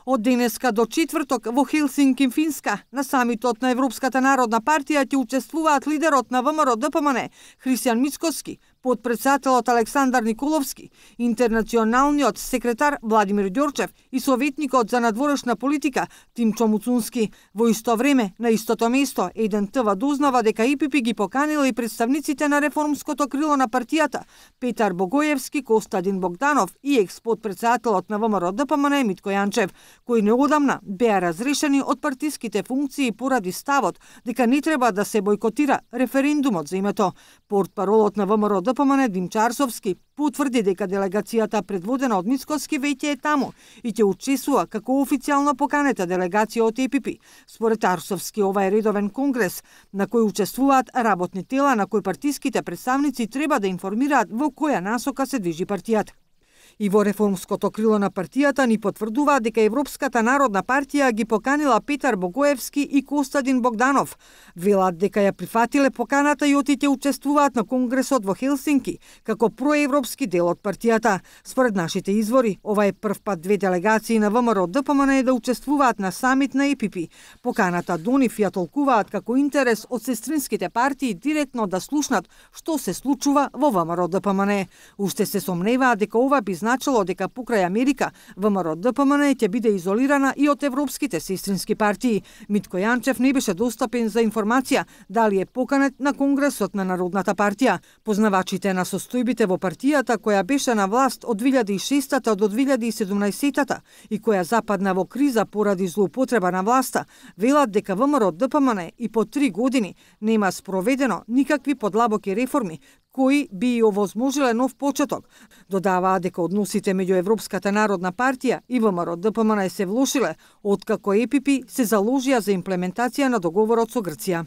Од денеска до четврток во Хелсинки, Финска, на самитот на Европската народна партија ќе учествуваат лидерот на ВМРО-ДПМН Христијан Мицкоски, подпредседателот Александар Николовски, интернационалниот секретар Владимир Ѓорчев и советникот за надворешна политика Тимчо Муцунски. Во исто време, на истото место, еден ТВ дознава дека ЕПП ги поканила и представниците на реформското крило на партијата Петар Богоевски, Костадин Богданов и екс-подпредседателот на ВМРО-ДПМН Митко Јанчев, кои неодамна беа разрешени од партиските функции поради ставот дека не треба да се бойкотира референдумот за името. Портпаролот на ВМРО-ДПМН Димчо Арсовски потврди дека делегацијата предводена од Мицкоски веќе е таму и ќе учествува како официјално поканета делегација од ЕПП. Според Арсовски, ова е редовен конгрес на кој учествуваат работни тела на кои партиските представници треба да информираат во која насока се движи партијата. И во реформското крило на партијата ни потврдуваат дека Европската народна партија ги поканила Петар Богоевски и Костадин Богданов. Велат дека ја прифатиле поканата и отите учествуваат на конгресот во Хелсинки како проевропски дел од партијата. Според нашите извори, ова е прв пат две делегации на ВМРО-ДПМН да учествуваат на самит на ЕПП. Поканата до нив ја толкуваат како интерес од сестринските партии директно да слушнат што се случува во ВМРО-ДПМН. Уште се сомневаат дека ова би значило дека покрај Америка, ВМРО-ДПМН ќе биде изолирана и од европските сестрински партии. Митко Јанчев не беше достапен за информација дали е поканет на Конгресот на Народната партија. Познавачите на состојбите во партијата, која беше на власт од 2006 до 2017 и која западна во криза поради злоупотреба на власта, велат дека ВМРО-ДПМН и по 3 години нема спроведено никакви подлабоки реформи кои би овозможиле нов почеток. Додаваа дека односите меѓу Европската народна партија и ВМРО-ДПМН се влошиле откако ЕПП се заложија за имплементација на договорот со Грција.